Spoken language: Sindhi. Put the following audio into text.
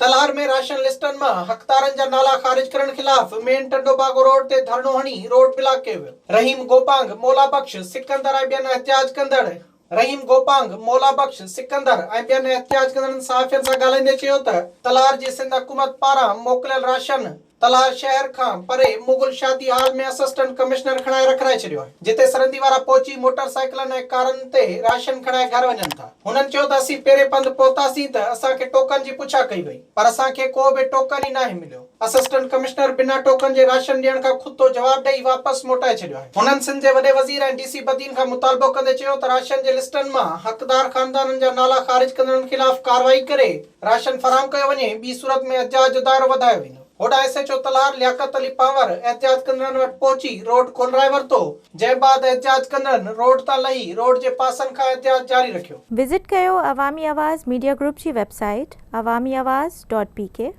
تلهار ۾ راشن لسٽن مان حقدارن جا نالا خارج ڪرڻ خلاف مين ٽنڊوباگو روڊ تي ڌرڻو هڻي روڊ بلاڪ ڪيو ويو. رحيم گوپانگ، مولا بخش، سڪندر ۽ ٻين احتجاج ڪندڙ رحيم گوپانگ، مولا بخش، سڪندر ۽ ٻين احتجاج ڪندڙن صحافين سان ڳالهائيندي چيو ته تلهار جي سنڌ حڪومت پاران موڪليل راشن تلهار شهر کان پري مغل شادي هال ۾ اسسٽنٽ ڪمشنر کڻائي رکرائي ڇڏيو آهي، جتي سرندي وارا پهچي موٽر سائيڪلن ۽ ڪارن تي راشن کڻائي گهر وڃن ٿا. هنن چيو ته اسين پهرين پنڌ پهتاسين ته اسان کي ٽوڪن جي پڇا ڪئي وئي، پر اسان کي ڪو به ٽوڪن ئي ناهي مليو. اسسٽنٽ ڪمشنر بنا ٽوڪن جي راشن ڏيڻ کان کتو جواب ڏئي واپس موٽائي ڇڏيو آهي. هنن سنڌ جي وڏي وزير ۽ ڊي سي بدين کان مطالبو ڪندي چيو ته راشن جي لسٽن مان حقدار خاندانن جا نالا خارج ڪندڙن خلاف ڪارروائي ڪري راشن فراهم ڪيو وڃي، ٻي صورت ۾ احتجاج جو دائرو وڌايو ويندو. هوڏانهن S H O Talhar Liaquat Ali Panhwar احتجاج ڪندڙن وٽ پهچي روڊ کولرائي ورتو، جنهن بعد احتجاج ڪندڙن روڊ تان لهي روڊ جي پاسن کان احتجاج جاري رکيو. وزٽ ڪيو عوامي آواز ميڊيا گروپ جي website Awami Awaz dot P K.